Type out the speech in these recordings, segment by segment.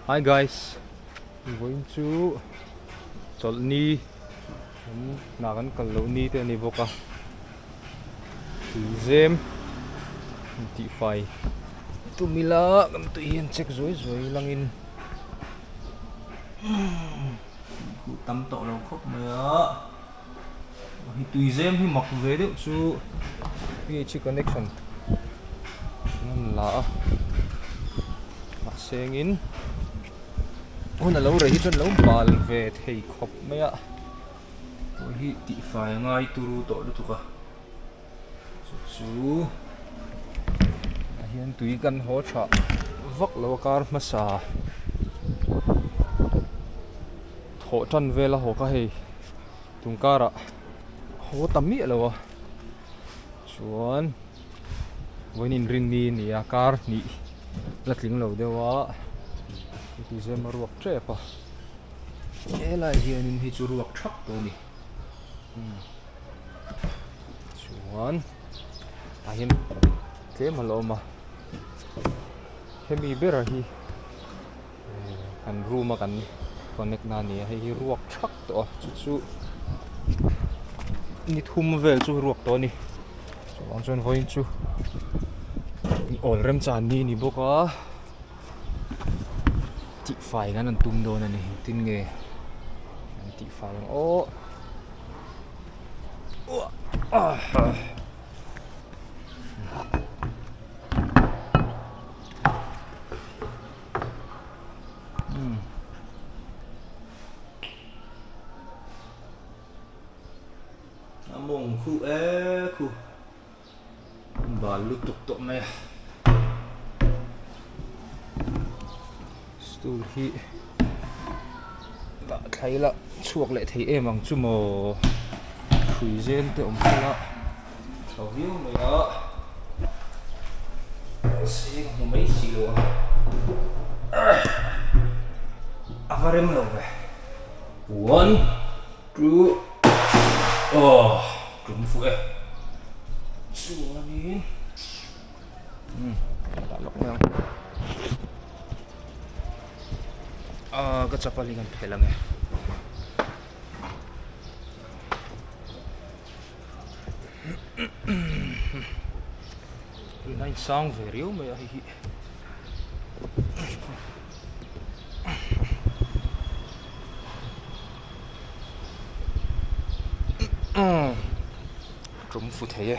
Hi guys vawiin chu chawlhni kan hna kan kal loh ni te a ni bawk a tuizem intihfai tum ila kan tui hian check zuai zuai langin huh tam tawh lo khawp mai a hei tuizem hi mak ve deuh chu ph connection an rawn la a mahse engin hun a lo rei hi chuan lo bal ve thei khawp mai a tun hi tihfai a ngai turu tawh lutuk a chu chu ah hian tui kan haw tha vak lo a kar hmasa thawh tan vel a haw kha hei tun karah haw ta miah lo a chuan vawiin inrinni a ni a kar hnih la tling lo deuh a tui zem a ruak tep a helai hianin hei chu ruak thap tawh a ni. Chuan tah hian tlem a la awm a hemi ber hi kan room a kan connect na a ni a hei hi ruak thak tawh a chu chu ni thum vel chu ruak tawh a ni chuvang chuan vawiin chu awl remchan ni a ni bawk a tihfai kan han tum dawn a ni engtin nge an tihfai ang aw. A mawng khu e khu bal lutuk tawh mai a stool hi dah thlai la chhuak leh thei em ang chu maw hrui zel te awm thla tha viau mai a mahse ka hmu mai si lo a a va rem lo ve one two aw tum fuh e chuanin umm dah lawk mai ang ah ka chapal hi kan phelh ang e. Tuna in sang ve riau mai a hei hi. Tum fu thei e.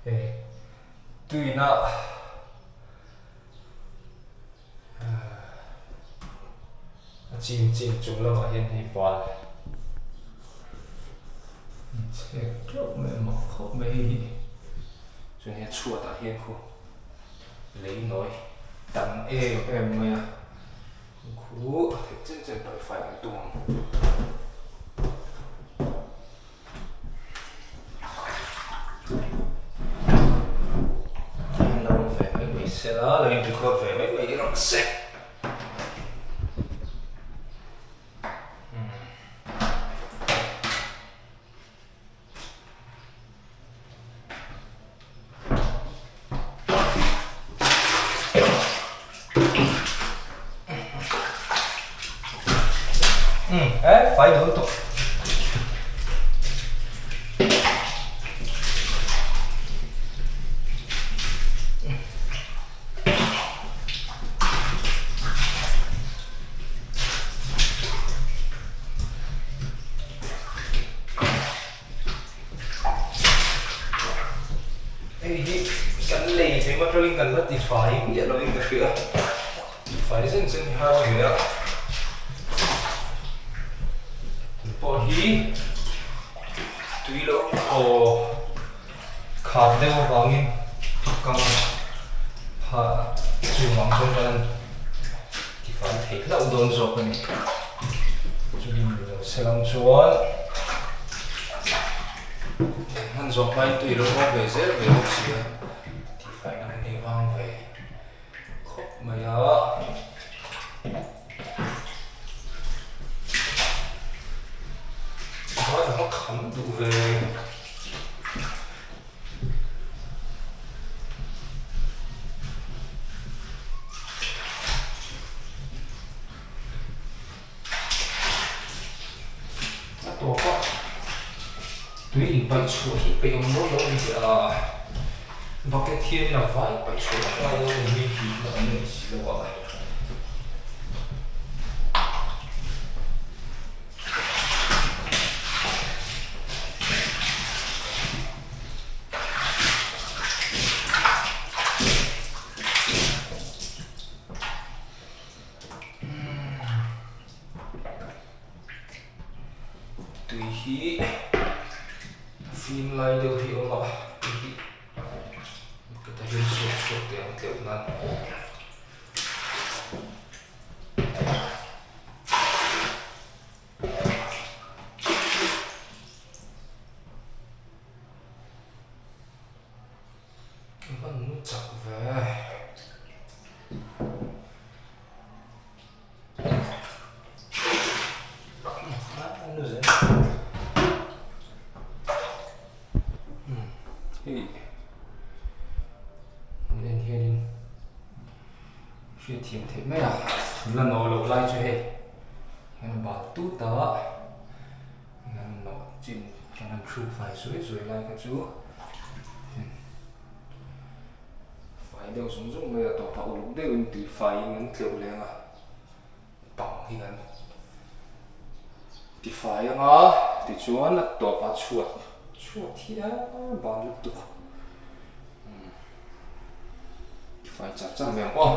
Hei tuina a chim chin chung lamah hian hei bal chhek teuh mai a mak khawp mai hei hi chuan hei a chhuatah hian khu lei nawi tam em em mai a. Khu a theih chen chen paih fai an tum ang. An lo awm ve mai mai se la, lo in record ve mai mai rawh se. Eh, fai deuh tawh. Hei hi kan lei hlim atangin kan la tifai miah lovin ka hria a, tifai zen zen hi har ve a, tui pawh hi tui lo aw khat deuh avangin a kang a chuvang chuan kan tifai theih hlauh dawn zawk a ni. Chumi ni lo se lang chuan hman zawh hmain tui lo haw ve zel ve bawk si a, tihfai na hi vang ve khawp mai a. kham duh ve. A tawp a tui in paih chhuah hi peih awm dawn lo a ni a bucket hian a vai paih chhuah a ngai dawn a ni tih na awm leh si lo a. Tui hi a fim lai deuh hi a awm a tui hi ka ta hian chhuak chhuak teh ang tleuh nan. I van nu chak ve. Hei an en hianin hriatthiam theih mai a la nawh loh lai chu hei hian a bal tut a hian nawh chin kan han hruk fai zuai zuai lai kha chu. Fai deuh zung zung mai a tawpah uluk deuhin tui faiin an tleuh leng a bang hi an ti fai ang a tichuan a tawpah chhuat chhuat hi a ban lutuk umm ti fai char char mai ang aw.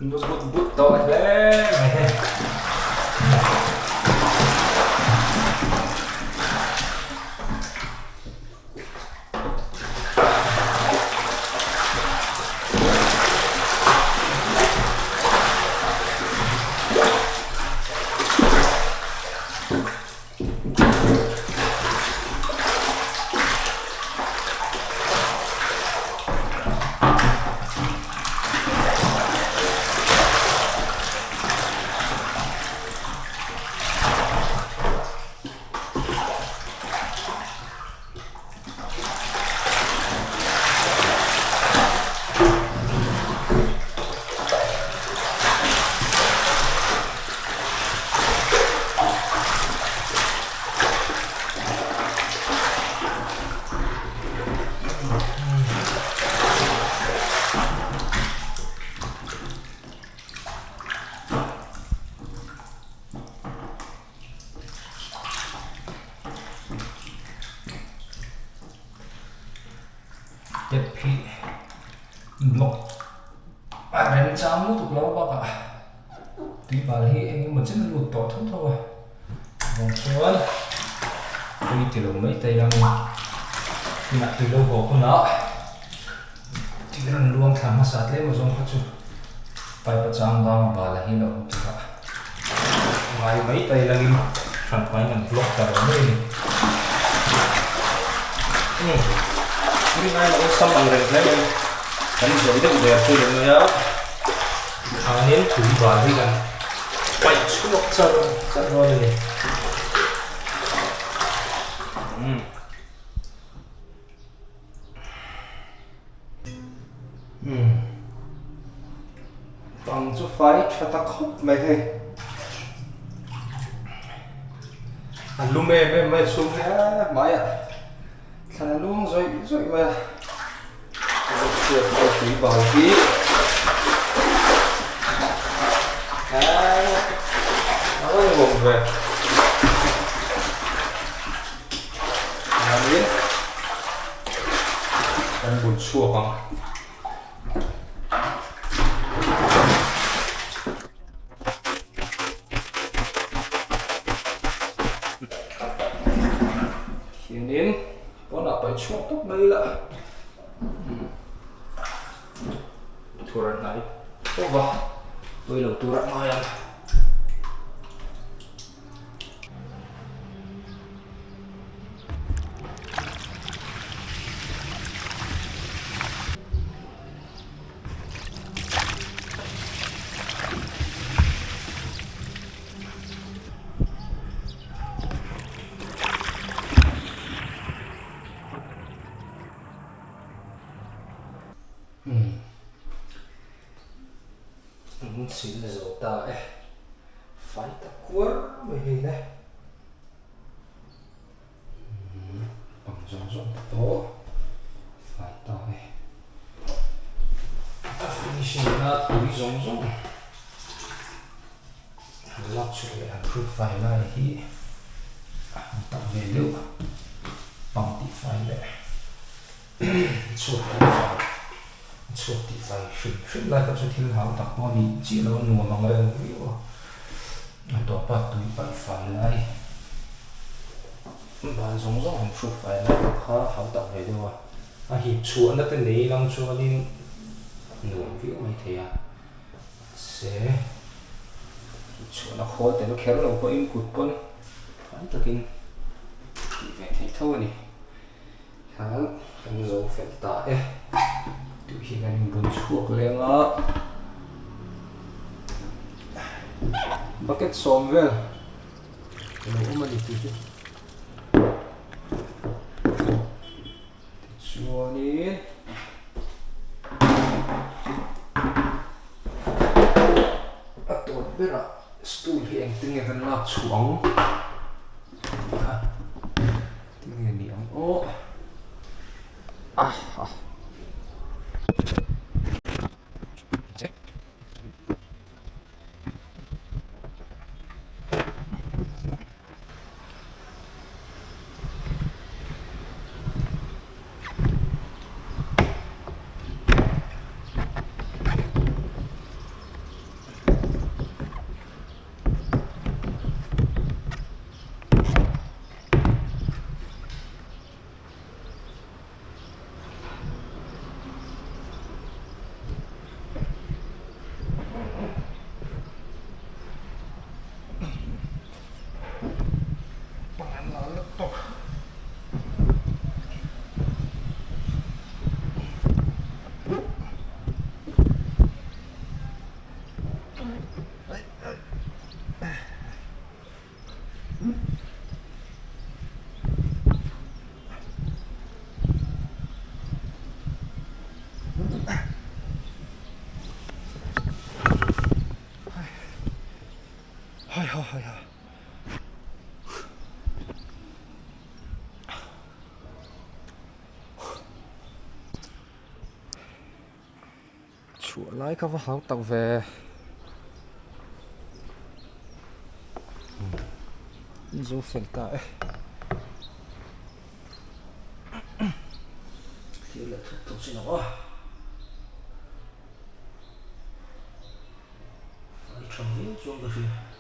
Nu but but tawh hle mai hei. Step hi block a remchang lutuk lo bakah tui bal hi eng emaw chen a lut tawh tho tho a vang chuan tui ti lo mai ta ila inah tui lo haw hunah tui rawn luang thla hmasa tlem a zawng kha chu pipe a chang bang a bal a hi lo awm tur a ngai mai ta ila hran hmaiin an block ta lo mai a ni. Rinai lo sam ang reng hle mai kan zawi deuh der chu ni mai a tikhanin tui bal hi kan paih chhuak char char dawn a ni. Bang chu fai tha ta khawp mai hei. A lum em em mai a chhung hi a hmaiah thlan a luang zawih zawih mai a. Chhiat mai tui bal hi a rawn nuam ve. Chuanin kan bul chhuak ang. Khianin pawnah paih chhuak tawp mai ila thur a hnai tawp a pawi lo tur a ngai ang. An sil zo ta e, fai ta kuar mai hei le. Bang zawng zawng te pawh fai ta e. A finishing na tui zawng zawng. Han lak chhuah leh han hrut fai lai hi a han tak ve deuh pang tih fai leh chhuat tih fai chhuat tih fai hrim hrim lai kha chu thil hau tak pawh a nih chiah lo a nuam ang reng viau a a tawpa tui paih fai lai ban zawng zawng han hrut fai lai pawh kha hau tak ve deuh a a hip chhuahna te nei lang chuanin nuam viau mai thei a. Se chhuahna khawl tel kher lo pawhin kut pawn tam takin tih ve theih tho a ni. Khan kan zo fel ta e. Tih hi kan inbun chhuak leng a. Bucket sawm vel a lo awm a ni tih hi. Tichuanin a tawp berah stool hi engtin nge kan lak chhuah ang tih kha engtin nge ni ang aw ah. Hai ha hai ha. Chhuah lai kha va hau tak ve. Zo fel ta e. Thil leh thut thut sin ang aw. Fai tha viau chuan ka hria.